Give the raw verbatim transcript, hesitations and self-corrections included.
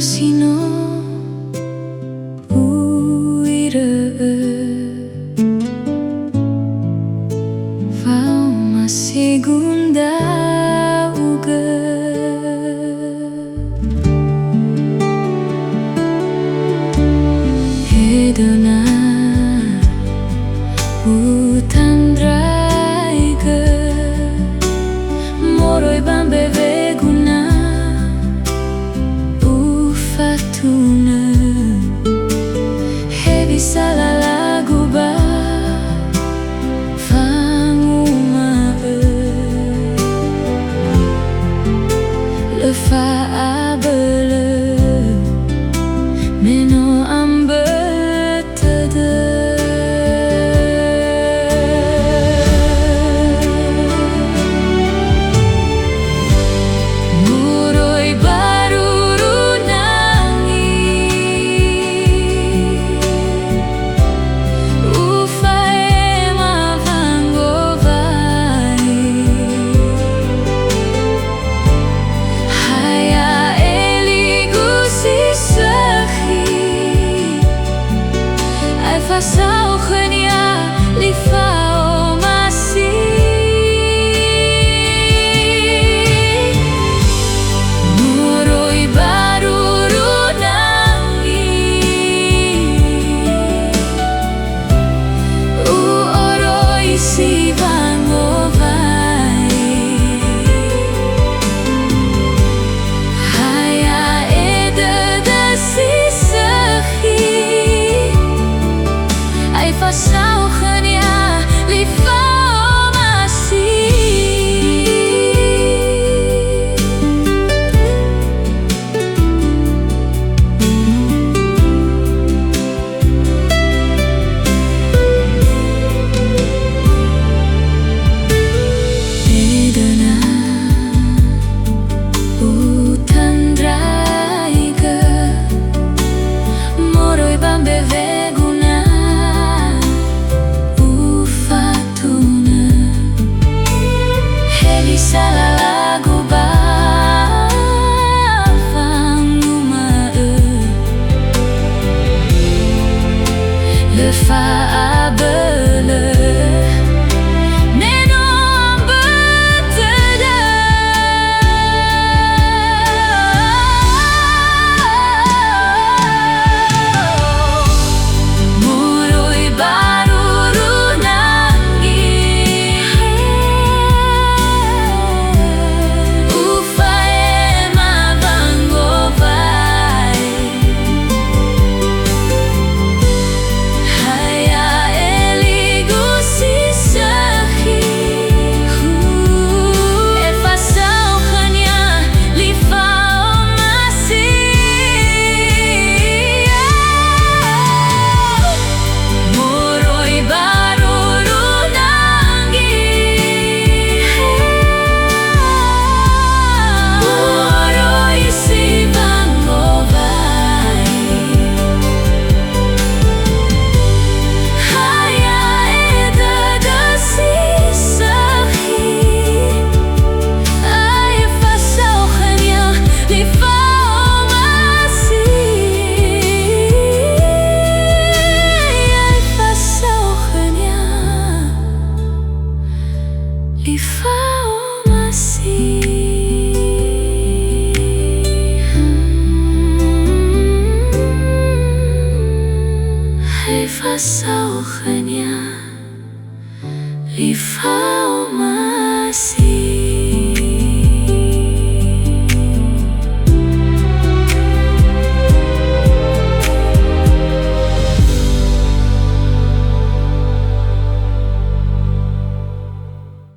Si no u'irö'ö fa'omasigu ndra'ugö. Hedöna utandraigö moroi ba mbewegu na ufatunö hewisa lalagu ba fanguma'ö. Lö fa'abölö me no ambötö dödö. Moroi ba ruru nangi, ufa'ema wangowai. Ha ya'e ligu si sökhi, aefa saokhönia li fa'omasi. Moroi ba ruru nangi, u'oroi si wangowai. Ha ya'e dödö si sökhi, aefa saokhönia li fa'omasi. Edöna utandraigö moroi ba mbewegu na ufatunö hewisa lalagu ba fanguma'ö. Lö fa'abölö me no ambötö dödö. Moroi ba ruru nangi, ufa'ema wangowai. Ha ya'e ligu si sökhi, aefa saokhönia li fa'omasi. Moroi ba ruru nangi, u'oroi si wangowai. Ha ya'e dödö si sökhi, aefa saokhönia li fa'omasi. Aefa saokhönia li fa'omasi. Aefa saokhönia li fa